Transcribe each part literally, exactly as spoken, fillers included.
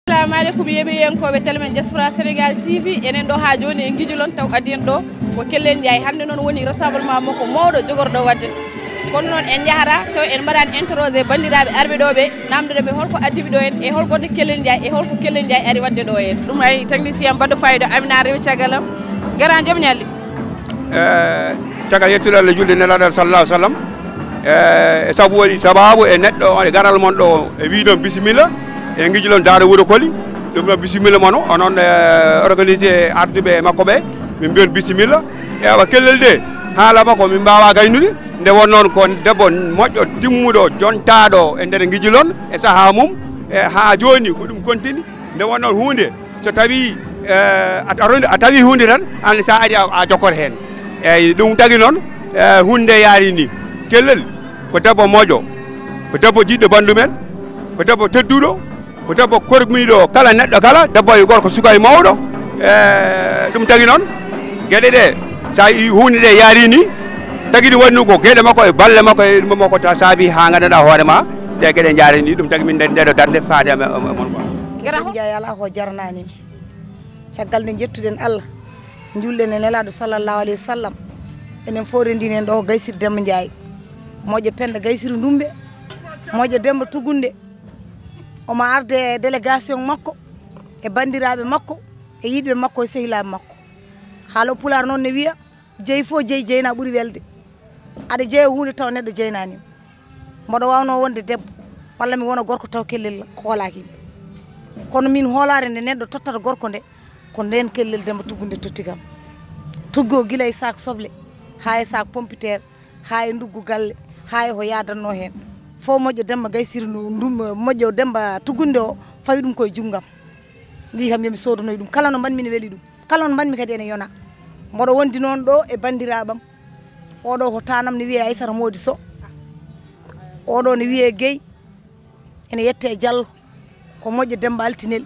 Assalamu aleykum, yeeɓiyankooɓe télé men Diaspora Sénégal T V. Enen ɗo haa jooni e Ngijulon, taw addi en ɗo ko Kellel Ndiaye. Hannde noon woni rassemblement makko mawɗo jogorɗo waɗde. Kono noon en njahata, taw en mbaɗaani interroger banndiraaɓe arɓe ɗo ɓe, namdoɗen ɓe holko addiɓe ɗo en, e hol gonɗo Kellel Ndiaye, e holko Kellel Ndiaye ari waɗde ɗo en. Ɗum ay technicien mbaɗɗo fayida Amina rewi caggal am. Garaajo, joom ñalli. E caggal yettude Allah, julde nelaaɗo sallallahu alaihi wasallam, e e sabu waɗi sababu e neɗɗo o, e garal mon ɗo, e wiide on bisimilla, e Ngijulon Daara Wuro Koli. Ɗum ɗo bisimilla mon o, onon e organisé arduɓe makko ɓe, min mbiyon bisimilla. Ewa, Kellel de, haala makko min mbaawa gaynude. Nde won noon ko debbo moƴƴo, timmuɗo, jontaaɗo e nder Ngijulon e sahaa mum, e haa jooni ko ɗum kontini. Nde won noon huunde, so tawi, eh, a, a ron-, a tawi huunde tan, aan sa ari a, a jokkor heen. Eyyi, ɗum tagi noon, eh, huunde yaari ni. Kellel ko debbo moƴƴo, ko debbo jiɗɗo banndum en, ko debbo tedduɗo, ko debbo kormiɗo kala neɗɗo kala, debbo e gorko, suka e mawɗo. Eh, ɗum tagi noon, geɗe ɗe, sa yi huunde ɗe yaari ni, tagi ɗum waɗi ɗum ko geɗe makko e balle makko e ɗum makko ta saabi haa nganndanɗaa hoore ma, ɗe geɗe njaari ni, ɗum tagi min nder ndeɗo darnde faade e mon. Gara Njaay alaa ko jaranaani mi. Caggal nde njettuɗen Allah, njuulɗen e Nelaaɗo sallallahu alayhi wa sallam, enen fof renndini en ɗo ko Gaysiri Demba Njaay, moƴƴo Penda Gaysiri Ndumbe, moƴƴo Demba Tugunde. Omo arde e délégation makko, e banndiraaɓe makko, e yiɗɓe makko, e sehilaaɓe makko. Haalo Pulaar noon ne wiya, jeyi fof jeyi, jeyna ɓuri welde. Aɗa jeya huunde tawa neɗɗo jeynaani ma. Mboɗo waawnoo wonde debbo, walla mi wona gorko taw Kellel hoolaaki mi. Kono min hoolaare nde neɗɗo tottata gorko nde, ko ndeen Kellel Demba Tugunde totti kam. Tuggi o gila e saak soble, haa e saak pompiteer, haa e nduggu galle, haa e ko yaadannoo heen. Fof moƴƴo Demba Gaysiri ndu, ndum, moƴƴo Demba Tugunde o, fawi ɗum koye junngam. Wii kam yo mi soodonoy ɗum. Kala no mbaɗmi ne weli ɗum. Kala no mbaɗmi kadi ene yona. Mboɗo wondi noon ɗo e banndiraaɓam. Oɗo ko taanam ne wiyee Aysata Moodi Sow. Oɗo ne wiyee Gey. Ene yettee Jallo. Ko moƴƴo Demba Altinel.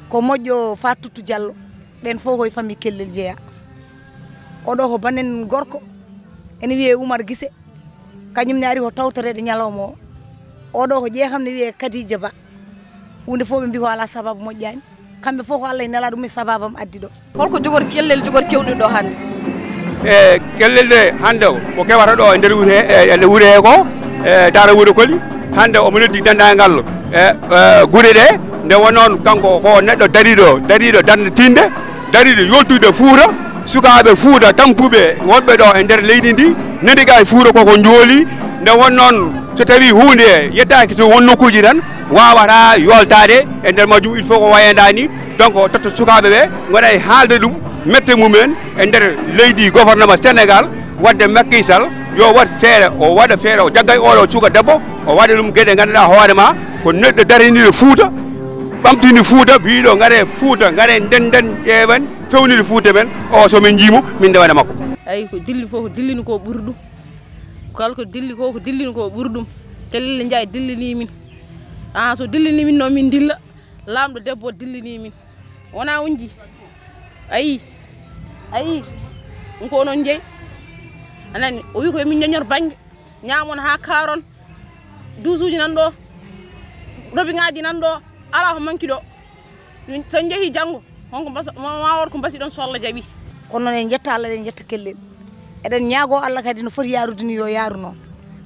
Ko moƴƴo Faatuttu Jallo. Ɓeen fof koye famille Kellel njeyaa. Oɗo ko banen gorko. Ene wiyee Umar Gise. Kañum ne ari ko tawtoreede ñalawma o. Oɗo ko ƴeekam ne wiyee Kadija Ba. Huunde fof ɓe mbi ko alaa sababu moƴƴaani. Kamɓe fof ko Allah e Nelaaɗo mum e sababam addi ɗo. Holko jogori Kellel, jogori kewnuɗo ɗo hannde? E Kellel de hannde o, ko kewata ɗo e nder wure he, e, e wure he ko, e Daara Wuro Koli. Hannde omo noddi denndaangal, e, e, gure ɗe. Nde won noon kanko ko neɗɗo dariiɗo, dariiɗo darnde tiinde, dariiɗo yoltude Fuuta. Sukaaɓe Fuuta tampuɓe wonɓe ɗo e nder leydi ndi, nani ga e Fuuta koko njooli. Nde won noon, so tawii huunde yettaaki to won nokkuuji tan, waawata yoltaade e nder majjum. Il faut ko wayanda ni, donc, o totta sukaaɓe ɓe, ngona e haalde ɗum, mette mumen e nder leydi, gouvernement Sénégal, wadde Macky Sall yo waɗ feere, o waɗa feere, o jaggay oɗo suka debbo, o waɗa ɗum geɗe ngannduɗaa hoore ma, ko neɗɗo dariniiɗo Fuuta, ɓamtini Fuuta, biiɗo ngare Fuuta, ngare nden nden ƴeewen, fewniri Fuuta men, o so min njiimo, min ndewana makko. Ayi, ko dilli fof ko dillini ko ɓuri ɗum. Kala ko dilli ko, ko dillini ko ɓuri ɗum. Kellel Njaay dillini min. Aan so dillini min noon, min dilla. Laamɗo debbo dillini min. Wona on nji. Ayi. Ayi. Ɗum ko onon njeyi. Anani, o wi ko min ñoñor bannge. Ñaamon haa kaaron. Duusuuji nan ɗo. Robiŋaaji nan ɗo. Alaa ko manki ɗo. Min, so njehi janngo, honko mbasa-, ma, ma wot ko mbasi ɗon so Allah jaɓi. Kono noon en njetta Allah, eɗen njetta Kellel. Eɗen ñaagoo Allah kadi no foti yaarude ni yo yaaru noon.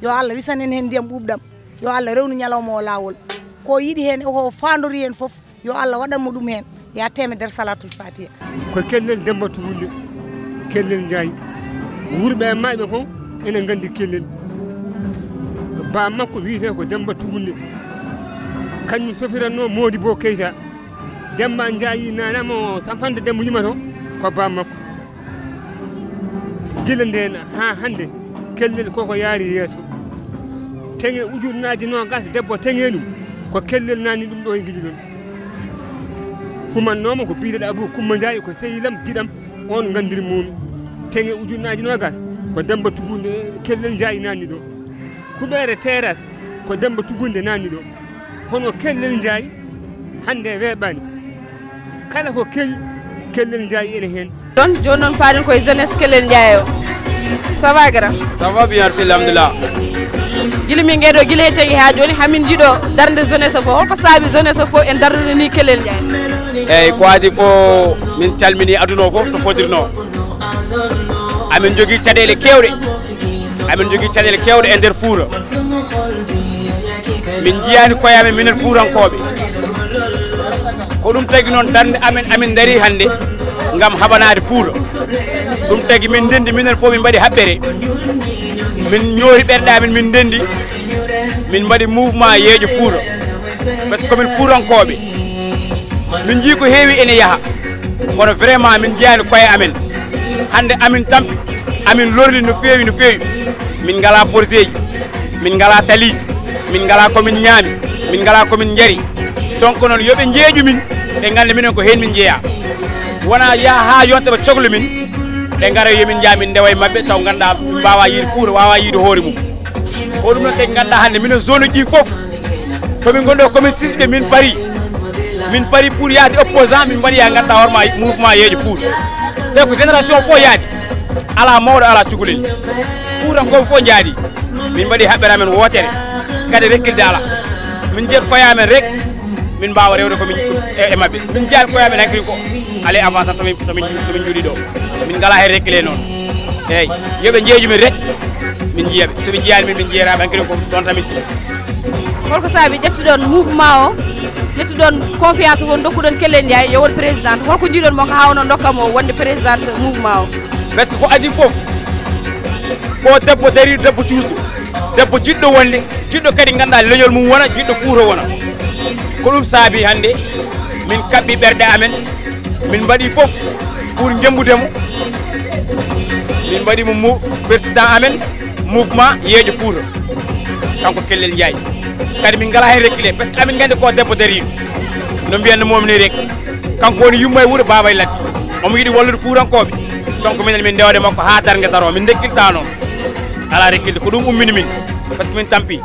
Yo Allah wisan en heen ndiyam ɓuuɓɗam. Yo Allah rewnu ñalawma o laawol. Ko yiɗi heen e ko faandori heen fof, yo Allah waɗan mo ɗum heen. Ya teemedere Salaatul Faatiha. Ko Kellel Demba Tugunde, Kellel Njaay. Wurɓe e mayɓe fof ene nganndi Kellel. Baa makko wiyetee ko Demba Tugunde. Kañum sofiratnoo Moodi Bo Keyta. Demba Njaay nanamo Sanfande Demba yimato ko baa makko. Gila ndeen haa hannde, Kellel koko yaari yeeso. Teŋe ujunnaaji noogas debbo teŋe ɗum, ko Kellel nanni ɗum ɗo e Ngijulon. Humannooma ko biyeteeɗo Abuu Kumba Njaay, ko sehilam, giɗam, oon nganndiri mum. Teŋe ujunnaaji noogas ko Demba Tugunde, Kellel Njaay nanni ɗo. Huɓeere Teras ko Demba Tugunde nanni ɗo. Kono Kellel Njaay hannde weeɓaani. Kala ko kewi, Kellel Njaay ene heen. Ɗon, jooni noon paaɗen koye jeunesse Kellel Njaay o. Ça va, grand? Ça va bien, merci, alhamdulillah. Gila min ngeydo gila he cagi ha joni hamin jiiɗo darde jeunesse fof, holko saabi jeunesse fof en dardude ni Kelel Ndiaye? Eyyi, ko adi fof min calmini aduna o fof to fodirno. Amin jogii caɗeele kewɗe. Amin jogii caɗeele kewɗe e nder Fuuta. Min njiyani koye amen minen Fuutankooɓe. Ko ɗum tagi noon darnde amen, amin ndarii hannde ngam haɓanaade Fuuta. Ɗum tagi min ndenndi minen fof min mbaɗi haɓɓere. Min ñoori ɓerɗe amen, min ndenndi. Min mbaɗi mouvement Yeeƴo Fuuta. Parce que komin Fuutankooɓe. Min njii ko heewi ene yaha. Kono vraiment min njiyaani koye amen. Hannde amin tampi, amin lorli no feewi, no feewi. Min ngalaa porteeji, min ngalaa taliiji, min ngalaa ko min ñaami, min ngalaa ko min njari. Donc noon yo ɓe njeeƴu min, ɓe ngannda minen ko heen min njeyaa. Wonaa yaha haa yonta ɓe cokla min, ɓe ngara yo min njaa min ndewa e maɓɓe taw nganndaa min mbaawaa yiide Fuuta, waawaa yiide hoore mum. Ko ɗum noon tagi nganndaa hannde minen zone uji ɗi fof, komin ngonɗo komin sisɓe min pari. Min pari pour yaade opposant min mbaɗi ya nganndaa hoore ma mouvement Yeeƴo Fuuta. Te ko génération fof yaadi. Alaa mawɗo, alaa cukalel. Fuutankooɓe fof njaadi. Min mbaɗi haɓɓere amen wootere. Kadi rekkilde alaa. Min njiyat koye amen rek. Min mbaawa rewde ko min e, e maɓɓe. Min njiyaani koye amen hankadi ko. Allez, avant tan to min, to min, to min njuuli ɗo. Min ngalaa heen rekkile noon. Eeyi, yo ɓe njeeƴu min rek. Min njiya ɓe. So ɓe njiyaani min, min njiyata ɓe hankadi ko ɗoon tan min ciya. Holko saabi ƴettuɗon mouvement o? Ƴettuɗon confiance won dokkuɗon Kelel Ndiaye yo won présidente. Holko njiiɗon mo ko haa wonno ndokka mo wonde présidente mouvement o? Parce que ko adii fof, ko debbo dariiɗo, debbo cuusɗo, debbo jiɗɗo wonde, jiɗɗo kadi nganndaa leñol mum wona, jiɗɗo Fuuta wona. Ko ɗum saabi hannde min kaɓɓi ɓerɗe amen, min mbaɗi fof pour jembude mo. Min mbaɗi mo mo-, président amen, mouvement Yeeƴo Fuuta. Kanko Kelel Ndiaye. Kadi min ngalaa heen rekkile, parce que amin nganndi ko debbo dariiɗo. No mbiyanno moom ni rek. Kanko woni yumma e wuro, baaba e ladde. Omo yiɗi wallude Fuutankooɓe. Donc minen min ndewde makko haa darnge daroo. Min ndekkilta noon. Alaa rekkilde, ko ɗum ummini min. Parce que min tampi.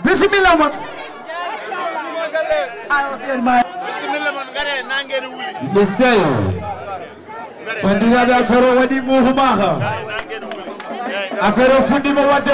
Bisimilla mon. Ayo, bisimilla mon, ngare, nangere wuli. Monsieur, bandiraɓe, affaire o waɗi mouvement. Affaire o fuɗɗima wadde.